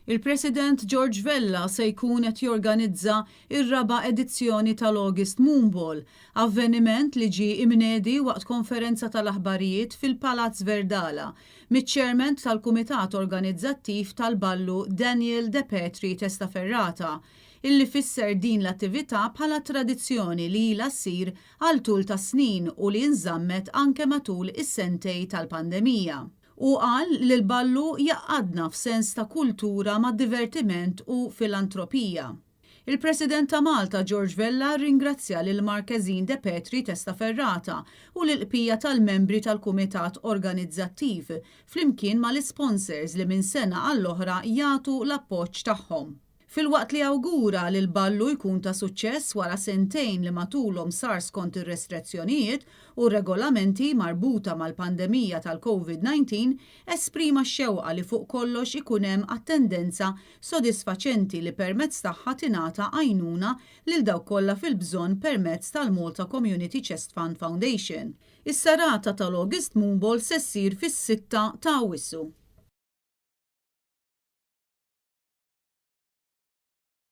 Il-President George Vella se jkun qed jorganizza r-raba' edizzjoni tal-August Moon Ball, avveniment li ġie imnedi waqt konferenza tal-aħbarijiet fil-Palazz Verdala miċ-Chairman tal-Kumitat Organizzattiv tal-Ballu Daniel De Petri Testaferrata, illi fisser din l-attività bħala tradizzjoni li ilha ssir għal tul ta' snin u li nżammet anke matul is-sentej tal-pandemija. Hu qal li l-ballu jgħaqqadna f'sens ta' kultura ma' divertiment u filantropija. Il-President ta' Malta George Vella rringrazzja lil Markesin De Petri Testaferrata u lill-qpija tal-membri tal-kumitat organizzattiv flimkien mal-isponsors li minn sena għall-oħra jagħtu l-appoġġ tagħhom. Filwaqt li awgura li l-ballu jkun ta' suċċess wara sentejn li matulhom sar skont ir-restrezzjonijiet u r-regolamenti marbuta mal-pandemija tal-Covid 19, esprima x-xewqa li fuq kollox ikun hemm attendenza sodisfaċenti li permezz tagħha tingħata għajnuna lil dawk kollha fil-bżonn permezz tal-Malta Community Chest Fund Foundation. Is-serata tal-August Moonball se ssir fis-sitta ta' Awwissu.